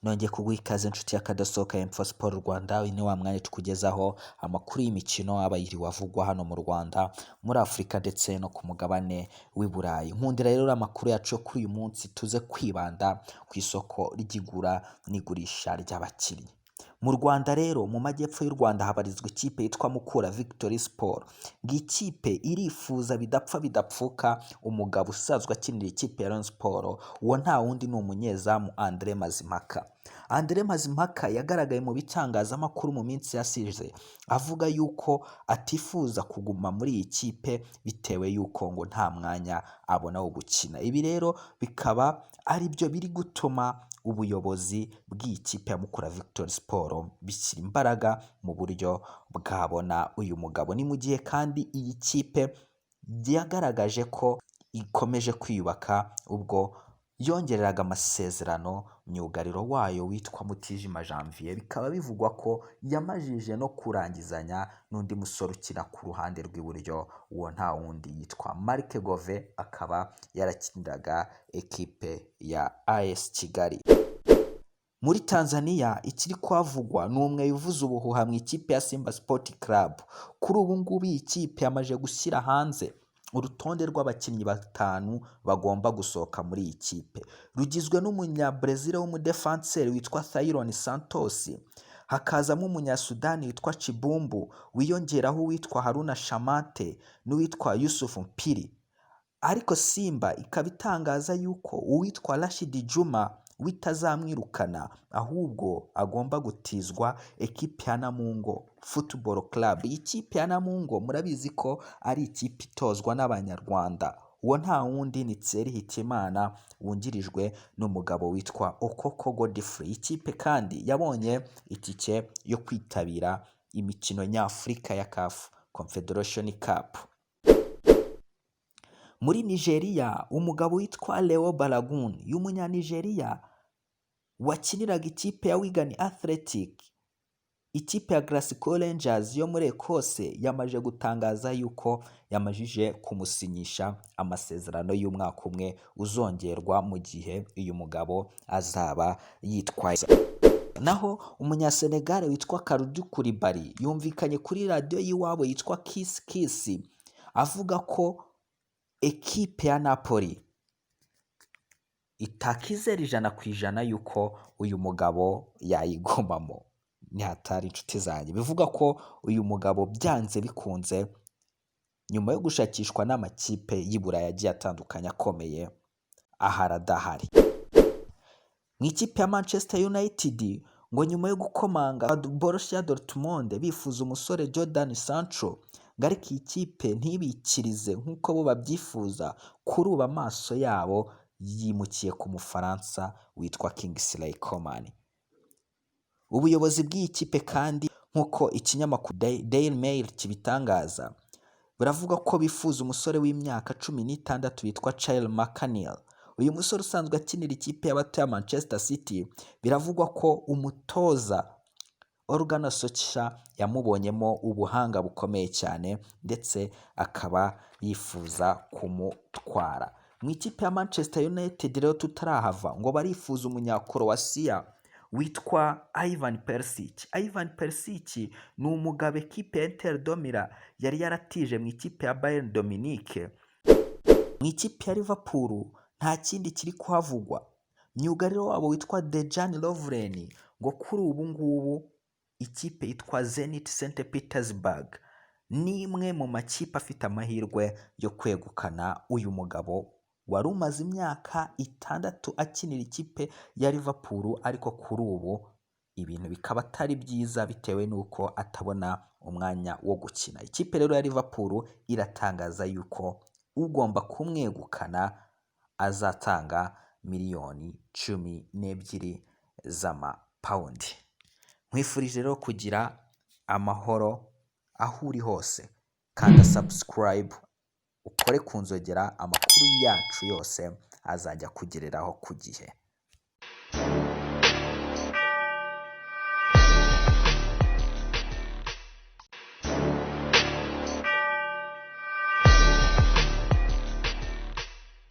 Nongeye kuguha ikaze inshuti y'akadasohoka Info Sport Rwanda. Uyu ni wa mwanya tukugezaho amakuru y'imikino aba yiriwe avugwa hano mu Rwanda, muri Afurika ndetse no ku mugabane w'i Burayi. Nkundira rero amakuru yacu yo kuri uyu munsi tuze kwibanda ku isoko ry'igura n'igurisha ry'abakinnyi. Mu Rwanda rero, mu majyepfo y'u Rwanda habarizwa ikipe yitwa Mukura Victory Sport. Ngo ikipe irifuza bidapfa bidapfuka umugabo usanzwe akinira ikipe ya Rayon Sport, uwo nta wundi ni umunyezamu Andre Mazimpaka. Andre Mazimpaka yagaragaye mu bitangazamakuru mu minsi yasize avuga yuko atifuza kuguma muri iyi kipe bitewe yuko ngo nta mwanya abona wo gukina. Ibi rero bikaba ari byo biri gutuma ubuyobozi bw'iyi kipe ya Mukura Victory Sport bishyira imbaraga mu buryo bwabona uyu mugabo. Ni mu gihe kandi iyi kipe yagaragaje ko ikomeje kwiyubaka ubwo yongereraga amasezerano myugariro wayo witwa Mutijima Janvier, bikaba bivugwa ko yamajije no kurangizanya n'undi musore ukina ku ruhande rw'iburyo, uwo nta wundi yitwa Marc Gove, akaba yarakiniraga ekipe ya AS Kigali. Muri Tanzania ikiri kuhavugwa ni umwe uvuza ubuhuha mu ikipe ya Simba Sport Club. Kuri ubu ngubu iyi kipe yamaze gushyira hanze urutonde rw'abakinnyi batanu bagomba gusohoka muri iyi kipe, rugizwe n'umunya-Brazil w'umudefanseri witwa Tayron Santos, hakazamo umunyasudani witwa Chibumbu, wiyongeraho uwitwa Haruna Shamate n'uwitwa Yusuf Mpiri. Ariko Simba ikaba itangaza yuko uwitwa Rashid Juma witazamwirukana, ahubwo agomba gutizwa ekipe ya Namungo Football Club. Iyi kipe ya Namungo murabizi ko ari ikipe itozwa n'Abanyarwanda, uwo nta wundi ni Thierry Hitimana wungirijwe n'umugabo witwa Okoko Godfrey. Ikipe kandi yabonye itike yo kwitabira imikino nyafurika ya CAF Confederation Cup. Muri Nigeria, umugabo witwa Leo Balogun y'Umunyanigeriya wakiniraga ikipe ya Wigan Athletic, ikipe ya Glasgow Rangers yo muri Ecosse yamaze gutangaza yuko yamajije kumusinyisha amasezerano y'umwaka umwe uzongerwa mu gihe uyu mugabo azaba yitwaye. Naho Umunyasenegal witwa Kalidou Koulibaly yumvikanye kuri radiyo y'iwabo yitwa Kiss Kiss avuga ko ekipe ya Napoli itakizera 100% yuko uyu mugabo yayigumamo. Ni hatari inshuti zanjye, bivuga ko uyu mugabo byanze bikunze nyuma yo gushakishwa n'amakipe y'i Burayi agiye atandukanye akomeye ahari adahari. Mu ikipe ya Manchester United, ngo nyuma yo gukomanga Borussia Dortmund bifuza umusore Jadon Sancho, ngo ariko iyi kipe ntibikirize nk'uko bo babyifuza, kuri ubu amaso yabo yimukiye ku Mufaransa witwa Kingsley Coman. Ubuyobozi bw'iyi kipe kandi, nk'uko ikinyamakuru Daily Mail kibitangaza, buravuga ko bifuza umusore w'imyaka 16 witwa Charlie McNeil. Uyu musore usanzwe akinira ikipe y'abato ya Manchester City, biravugwa ko umutoza Ole Gunnar Solskjaer yamubonyemo ubuhanga bukomeye cyane, ndetse akaba yifuza kumutwara. Mu ikipe ya Manchester United rero tutarahava, ngo barifuza Umunyakorowasiya witwa Ivan Perisic. Ivan Perisic ni umugabo ekipe ya Inter de Milan yari yaratije mu ikipe ya Bayern de Munich. Mu ikipe ya Liverpool nta kindi kiri kuhavugwa, myugariro wabo witwa Dejan Lovren, ngo kuri ubu ngubu ikipe yitwa Zenit St Petersburg ni imwe mu makipe afite amahirwe yo kwegukana uyu mugabo wari umaze imyaka 6 akinira ikipe ya Liverpool, ariko kuri ubu ibintu bikaba atari byiza bitewe n'uko atabona umwanya wo gukina. Ikipe rero ya Liverpool iratangaza yuko ugomba kumwegukana azatanga miliyoni 12 z'amapawundi. Nkwifurije rero kugira amahoro aho uri hose. Kanda subscribe, ukore ku nzogera, amakuru yacu yose azajya akugereraho ku gihe.